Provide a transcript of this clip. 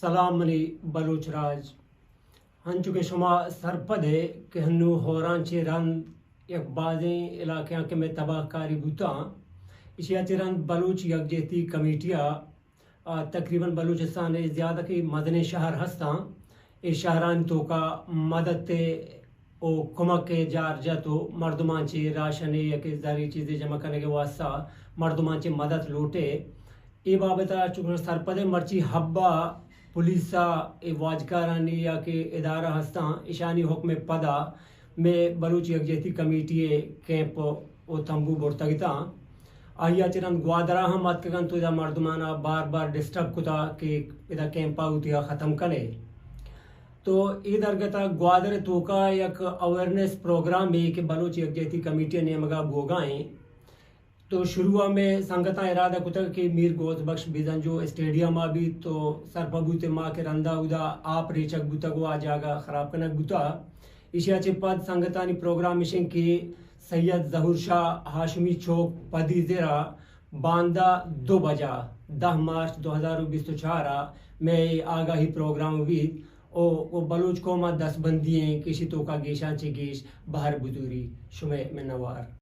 سلام منی بلوچ راج۔ ہنچو کہ شما سرپد ئے کہ ہنو ہوران چہ رند یک بازیں علاقیاں کہ مئے تباہ کاری بوتاں، ایشی ءَ چہ رند بلوچ یکجہتی کمیٹی ءَ، آ، تقریباً بلوچستان ءِ زیادہ کہ مزنیں شہر ہستاں، اے شہرانی توکا مدد ءِ و کمک ءِ جار جت و مردماں چہ راشنے یا کہ زرے چیزے جمع کنگ ءِ واسطہ مردماں چہ مدد لوٹے۔ اے بابت ءَ چونکہ سرپد ئے مرچی حب ءَ پولیس ءَ اے واجکارانی یا کہ ادارہ ہستاں، اشانی حکم ءِ پدا مئے بلوچ یکجہتی کمیٹی ءِ کیمپ و تمبو برتگ اتاں۔ آئی ءَ چہ رند گوادر ءَ ہم اتکگ انت و ادا مردماں ءَ بار بار ڈسٹرب کتا کہ ادا کیمپ ءَ وتی ءَ ختم کنے۔ تو اے درگت ءَ گوادر ءِ توکا یک اویئرنیس پروگرامے کہ بلوچ یکجہتی کمیٹی ءِ نیمگ ءَ بوگا ایں۔ تو شروع ءَ مئے سنگتاں ارادہ کتگ کہ میر غوث بخش بزنجو اسٹیڈیم ءَ بیت، تو سرپد بوت ما کہ رندا اودا آپ ریچگ بوتگ و آ جاگہ خراب کنگ بوتگ۔ ایشی ءَ چہ پد سنگتانی پروگرام اش انت کہ سید ظہور شاہ ہاشمی چوک پدی زر ءَ باندا دو بجا، دہ مارچ دو ہزار و بیست و چار ءَ مئے آگاہی پروگرام بیت و، و بلوچ قوم ءَ دستبندی ایں کہ ایشی توکا گیشاں چہ گیش بہر بزوری۔ شمئے منوار۔